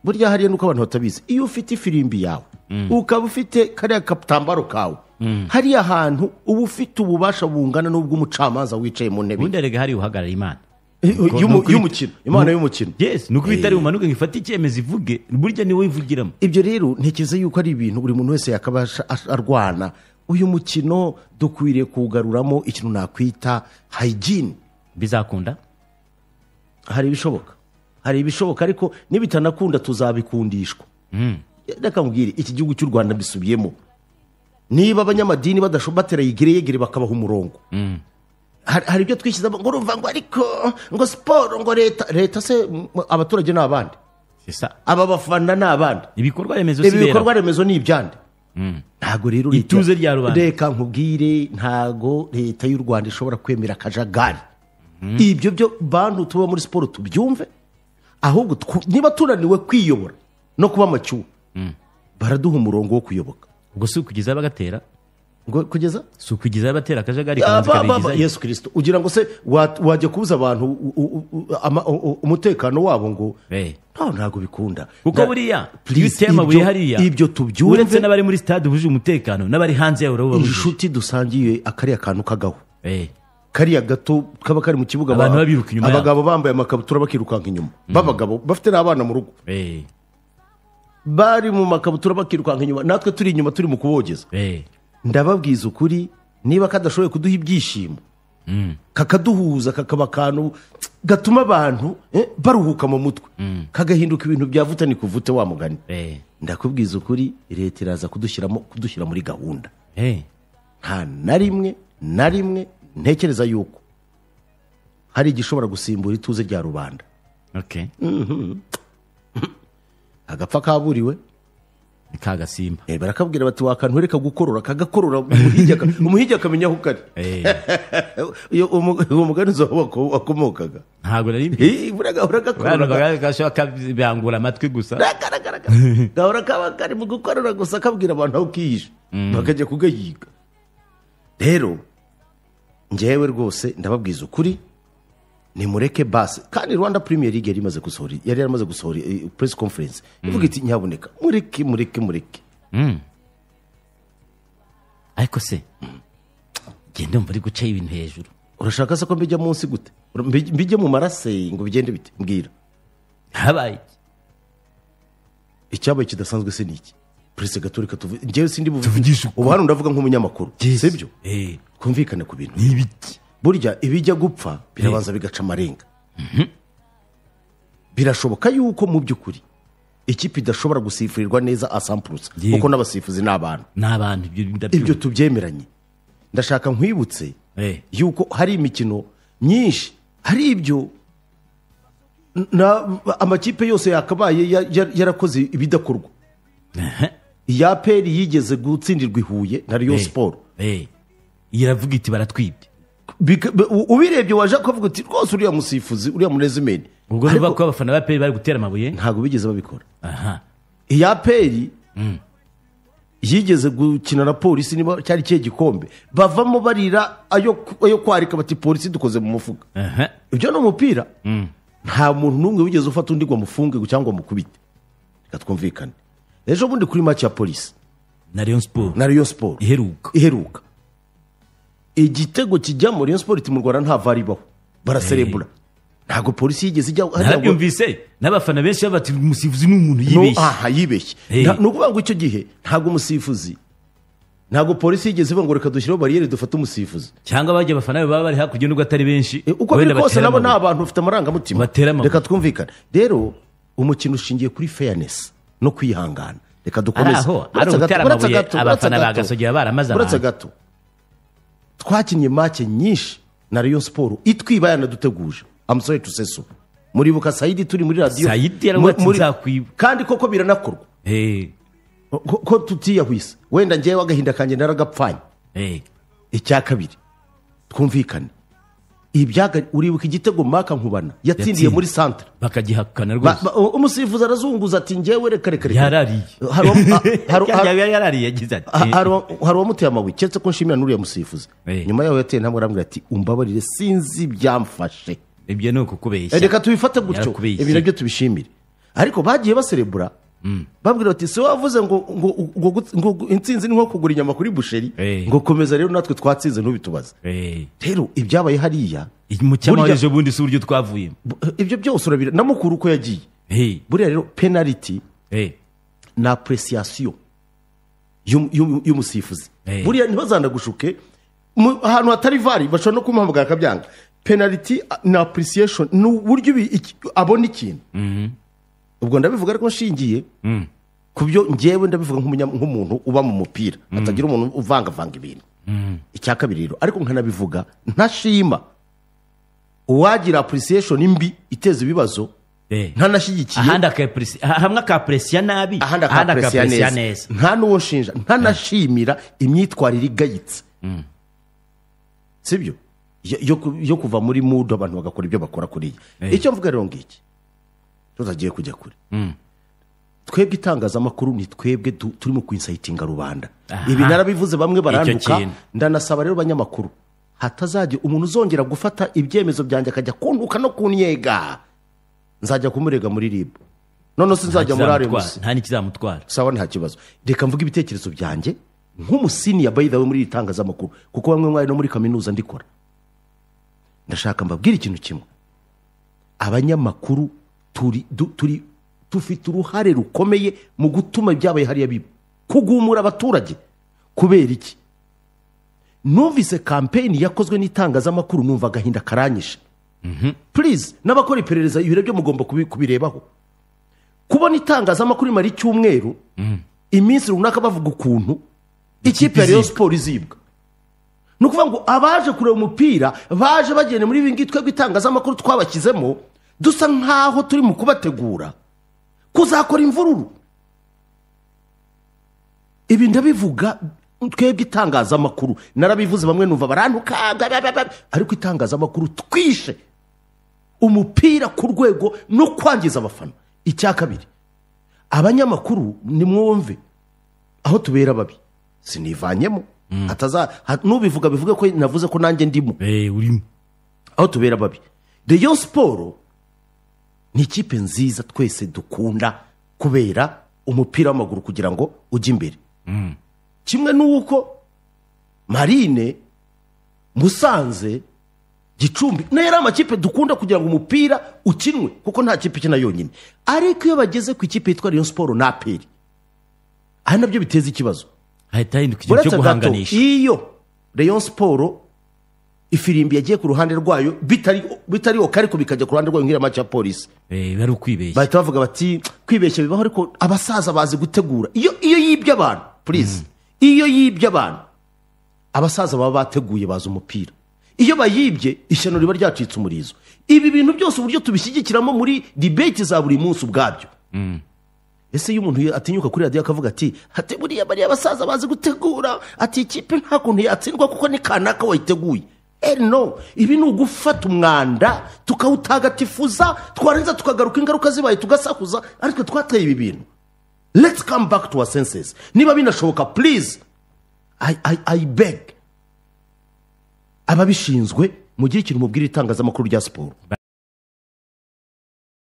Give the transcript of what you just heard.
Burya hariya nuko abantu batabizi, iyo ufite ifirimbi yawe ukaba ufite kariya katambaro kawe, hariya hantu uba ufite ububasha bungana n'ubw'umucamanza wicaye mu ntebe. Ubundi erega hari uhagarara Imana y'umukino, Imana y'umukino. Yes, nuko bitari bumanuke ngo ifate icyemezo ivuge, burya niwe ivugiramo. Ibyo rero ntekereza yuko ari ibintu buri muntu wese yakabasha arwana. Uyu mukino dukwiriye kuwugaruramo ikintu nakwita hygiene. Bizakunda? Hari ibishoboka, hari ibishoboka, ariko nibitanakunda tuzabikundishwa. Reka nkubwire, iki gihugu cy'u Rwanda mbisubiyemo, niba abanyamadini batera yegere bakabaha umurongo, hari ibyo twishyizemo ngo urumva ngo ariko ngo siporo ngo leta se abaturage ni abandi, aba bafana ni abandi, ibikorwa remezo si ibikorwa remezo ni ibyande. Ntago rero ituze rya rubanda. Reka nkubwire, ntago leta y'u Rwanda ishobora kwemera akajagari. Ibyo byo bantu tuba muri siporo tubyumve, ahubwo niba tunaniwe kwiyobora no kuba amacyuho, baraduha umurongo wo kuyoboka. Ubwo si ukugeza bagatera, ngo kugeza si ukugeza batera akajagari kabanza kabigizayo. Yesu Kristo, ugira ngo se wajya kubuza abantu umutekano wabo ngo ntago bikunda. Kuko buriya iyo uteye amabuye hariya, ibyo tubyumve, uretse n'abari muri stade bujuje umutekano n'abari hanze yawo urababujije. Inshuti dusangiye akariya kantu kagaho, kariya gato kaba kari mu kibuga, abantu babiruka inyuma, abagabo bambaye amakabutura bakirukanka inyuma, b'abagabo bafite n'abana mu rugo, bari mu makabutura bakirukanka inyuma, natwe turi inyuma turi mu kubogeza. Ndababwiza ukuri, niba kadashoboye kuduha ibyishimo, kakaduhuza, kakaba akantu gatuma abantu baruhuka mu mutwe, kagahinduka ibintu byavuta ni kuvute wa mugani. Ndakubwiza ukuri, leta iraza kudushyira muri gahunda. Nta na rimwe na rimwe ntekereza yuko hari igishobora gusimbura ituze rya rubanda. Agapfa kaburiwe kagasimba. Barakabwira bati wakantu reka gukorora, kagakorora umuhigi akamenya aho kari. Uwo mugani uzo wakomokaga ntago nari uragakorora kabangura amatwi gusa, gahora kaba kari mu gukorora gusa, kabwira abantu aho kihishe bakajya kugahiga. Rero njyewe rwose ndababwiza ukuri, nimureke basi. Kandi Rwanda Premier League yari imaze gusohora, yari yaramaze gusohora press conference ivuga iti nyaboneka mureke mureke mureke. Ariko se genda mva ari guca ibintu hejuru. Urashaka se ko mbijya munsi gute? Mbijye mu marase ngo bigende bite? Mbwira. Habaye icyabaye kidasanzwe se niki? Presse Gatolika tuvuge, njyewe sindi buvugisha ubu hano ndavuga nk'umunyamakuru, sibyo? Kumvikane ku bintu n'ibiki. Burya ibijya gupfa birabanza bigaca amarenga. Birashoboka yuko mu by'ukuri ikipe idashobora gusifurirwa neza asampurusa, kuko n'abasifuzi n'abantu n'abantu, ibyo tubyemeranye. Ndashaka nkwibutse yuko hari imikino myinshi, hari ibyo na amakipe yose yakabaye yarakoze ibidakorwa. Iya APR yigeze gutsindirwa i Huye na Rayon Sport, iravuga iti baratwibye. Ubirebye waje kuvuga uti rwose uriya musifuzi uriya munezimeni. Ubwo nuvuga ko abafana ba APR bari gutera amabuye, ntago bigeze babikora. Iya APR yigeze gukina na polisi niba cyari cye gikombe, bavamo barira ayo kwarika bati polisi dukoze mu mufuka. Ibyo ni umupira. Nta muntu n'umwe wigeze ufata undi ngo amufunge cyangwa amukubite. Reka twumvikane. Ejo bundi kuri match ya polisi na Rayon Sport, na Rayon Sport iheruka igitego kijya muri Rayon Sport mu Rwanda nta VAR ibaho, baraserebura. Ntago polisi yigeze ijya. Narabyumvise n'abafana benshi bati umusifuzi ni umuntu yibeshye. Yibeshye. Ni ukuvuga ngo icyo gihe ntago umusifuzi, ntago polisi yigeze ivuga ngo reka dushyireho bariyeri dufate umusifuzi, cyangwa bajya abafana baba bari hakurya nubwo atari benshi. Uko biri kose nabo ni abantu bafite amarangamutima. Reka twumvikane. Rero umukino ushingiye kuri fairness no kwihangana. Reka dukomeze. Abafana bagasogera baramaze abantu. Uretse gato twakinnye match nyinshi na Rayon Sport itwiba yanaduteguje. I'm sorry to say so. Muribuka Saidi turi muri radio. Saidi yaravuze nzakwiba. Kandi koko biranakorwa. Ko tutiyahwise. Wenda ngewe agahinda kanjye naragapfanye. Icya kabiri twumvikane. Ibyaga uribuka igitego Maka Nkubana yatsindiye muri centre bakagihakana rwose. Umusifuzi arazunguza ati ngewe reka reka reka. Yarariye. Yarariye yagize ati hari uwamuteye amabuye, keretse ko nshimira n'uriya musifuzi. Nyuma yaho yateye ntabwo arambwira ati umbabarire sinzi byamfashe. Ibyo ni ukukubeshya. Reka tubifate gutyo, ibi nabyo tubishimire. Ariko bagiye baserebura, babwira bati: "Si wavuze ngo intsinzi ni nko kugura inyama kuri boucherie?" Ngo komeza rero, natwe twatsinze, ntubitubaze. Rero ibyabaye hariya, Mu cyamahoro Burya- ejo bundi si uburyo twavuyemo. Ibyo byose urabira na mukuru uko yagiye. Buriya rero penaliti na appréciation y'umusifuzi. Buriya ntibazanagushuke, ahantu hatari VAR bashobora no kumuhamagara akabyanga. Penaliti na appreciation ni uburyo abona ikintu. Ubwo ndabivuga ariko nshingiye ku byo ngewe ndabivuga nk'umuntu uba mu mupira, hatagira umuntu uvangavanga ibintu. Icya kabiri rero, ariko nkanabivuga ntashima uwagira appreciation mbi iteza ibibazo, ntanashyigikiye. Ahandi hamwe akapresiya nabi, ahandi ahandi akapresiya akapresiya neza. neza. Nta n'uwo nshinja, ntanashimira imyitwarire igayitse, sibyo, yo kuva muri mood abantu bagakora ibyo bakora kuriya. Icyo mvuga rero ngiki, tutagiye kujya kure, twebwe itangazamakuru ni twebwe turimo kwincitinga rubanda. Ibi narabivuze, bamwe baranduka. Kintu. Ndanasaba rero abanyamakuru, hatazagira umuntu uzongera gufata ibyemezo byanjye akajya kuntuka no kunyega, nzajya kumurega muri RIB. None sinzajya muri RMC. Nta n'ikizamutwara. Sawa, nta kibazo. Reka mvuge ibitekerezo byanjye nk'umusenior, by the way, muri iri tangazamakuru, kuko bamwe mwari no muri kaminuza ndikora. Ndashaka mbabwire ikintu kimwe: abanyamakuru turi dufite uruhare rukomeye mu gutuma ibyabaye hariya biba, kugumura abaturage. Kubera iki? Numvise campaign yakozwe n'itangazamakuru, numva agahinda karanyishe. Please, n'abakora iperereza, ibiro byo mugomba kubirebaho. Kubona itangazamakuru imara icyumweru, iminsi runaka, bavuga ukuntu ikipe ya Rayon Izibwa. Sport izibwa, ni ukuvuga ngo abaje kureba umupira baje bagenda muri ibi ngibi twebwe itangazamakuru twabashyizemo, dusa nk'aho turi mu kubategura kuzakora imvururu. Ibi ndabivuga twebwe itangazamakuru, narabivuze, bamwe numva barantuka bla, bla, bla, bla. Ariko itangazamakuru twishe umupira ku rwego no kwangiza abafana. Icya kabiri, abanyamakuru nimwumve aho tubera babi, sinivanyemo, hataza nubivuga bivuge ko navuze ko nanjye ndimo. Urimo. Aho tubera babi, Rayon Sport ni ikipe nziza twese dukunda kubera umupira w'amaguru kugira ngo ujye imbere, kimwe n'uko Marine, Musanze, Gicumbi nayo ari amakipe dukunda kugira ngo umupira ukinwe, kuko nta kipe ikina yonyine. Ariko iyo bageze ku ikipe yitwa Rayon Sport na APR, aha nabyo biteza ikibazo. Hahita hahinduka ikintu cyo Uretse gato, guhanganisha. iyo Rayon Sport ifirimbi yagiye ku ruhande rwayo, bitari ok, ariko bikajya ku ruhande rwayo nk'iriya match ya Polisi, bari ukwibeshya. Bahita bavuga bati: "Kwibeshya bibaho, ariko abasaza bazi gutegura." Iyo yibye abantu, please, iyo yibye abantu, abasaza baba bateguye, bazi umupira. Iyo bayibye, ishyano riba ryacitse umurizo. Ibi bintu byose, uburyo tubishyigikiramo muri debate za buri munsi ubwabyo. Ese iyo umuntu atinyuka kuri radiyo akavuga ati "Buriya bariya basaza bazi gutegura," ati "ikipe nta kuntu yatsindwa kuko ni kanaka wayiteguye," no, ibi ni ugufata umwanda tukawutagatifuza, twarangiza tukagaruka ingaruka zibaye tugasakuza, ariko twateye ibi bintu. Let's come back to our senses niba binashoboka. Please, I beg ababishinzwe, mugire ikintu mubwira itangazamakuru rya siporo.